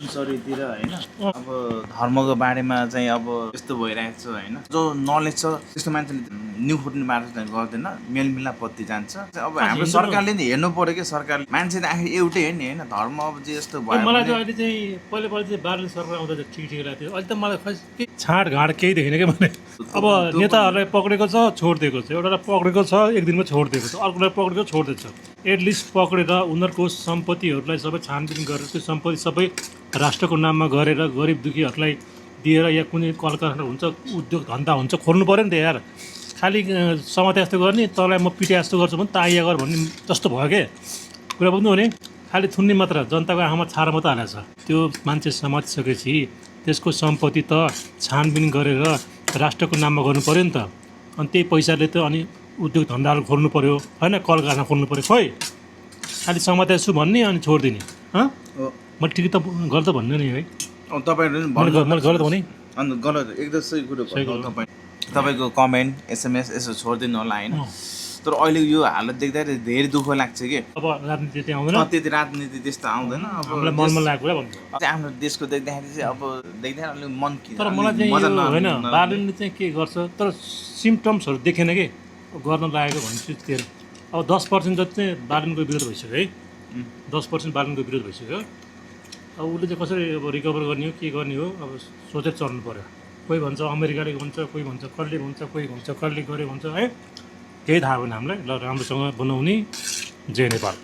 शरीरतिर हैन अब धर्मको बारेमा चाहिँ अब यस्तो भइरहेको छ हैन जो नलेज छ त्यस्तो मान्छेले न्यु फुट्ने बाटो चाहिँ गर्दैन मेलमिलापत्ति जान्छ अब हाम्रो सरकारले नि हेर्नु पर्यो कि सरकारले मान्छे त आखिर एउटै हो नि हैन धर्म अब जे यस्तो भयो मलाई त अहिले चाहिँ पहिले चाहिँ बार्ले सरकार आउँदा चाहिँ ठिक लाग्थ्यो अहिले त मलाई खै के छाँटघाँट केही देखिन क्या मैले अब नेताहरूलाई पक्रेको छ छोडिदिएको छ एउटालाई पक्रेको छ एक दिनमा छोडिदिएको छ अर्कोलाई पक्रेको छोडिदिएको छ एटलिस्ट पक्रेर उनीहरूको सम्पत्तिहरूलाई सबै छानबिन गरेर त्यो सम्पत्ति सबै राष्ट्रको नाममा गरेर गरिब दुखीहरूलाई दिएर या कुनै कल कारखाना हुन्छ उद्योग धन्दा हुन्छ खोल्नु पऱ्यो नि त यार खालि समाते जस्तो गर्ने तँलाई म पिटे जस्तो गर्छु भने ताइया गर भन्ने जस्तो भयो क्या कुरा बुझ्नु भने खालि थुन्ने मात्र जनताको आँखामा छारो मात्र हालेको छ त्यो मान्छे समातिसकेपछि त्यसको सम्पत्ति त छानबिन गरेर राष्ट्रको नाममा गर्नु पऱ्यो नि त अनि त्यही पैसाले त अनि उद्योग धन्दाहरू खोल्नु पऱ्यो होइन कल कारखाना खोल्नु पऱ्यो खोइ खालि समाते छु भन्ने अनि छोडिदिने मैले ठिक त गलत त भन्नु नि है तपाईहरुले मैले गलत भने अनि गलत एकदम सही कुरा भयो तपाईको कमेन्ट एसएमएस यसो छोड्दिनु होला हैन तर अहिले यो हालत देख्दाखेरि धेरै दुःख लाग्छ के अब राजनीति त्यहाँ आउँदैन त्यति राजनीति त्यस्तो आउँदैन अब हामीलाई मनमा लागेको कुरा भन्नु आफ्नो देशको देख्दाखेरि चाहिँ अब देख्दाखेरि अलि मन के तर मलाई चाहिँ यो होइन बार्लिनले चाहिँ के गर्छ तर सिम्पटम्सहरू देखेन कि गर्न लागेको भन्ने थियो अब 10% जति चाहिँ बार्लिनको विरोध भइसक्यो है 10% बार्लिनको विरोध भइसक्यो अब उसले चाहिँ कसरी अब रिकभर गर्ने हो के गर्ने हो अब सोचेर चल्नु पऱ्यो कोही भन्छ अमेरिकाले भन्छ कोही भन्छ कसले भन्छ कोही भन्छ कसले गरे भन्छ है केही थाहा भएन हामीलाई ल राम्रोसँग बनाउने जय नेपाल।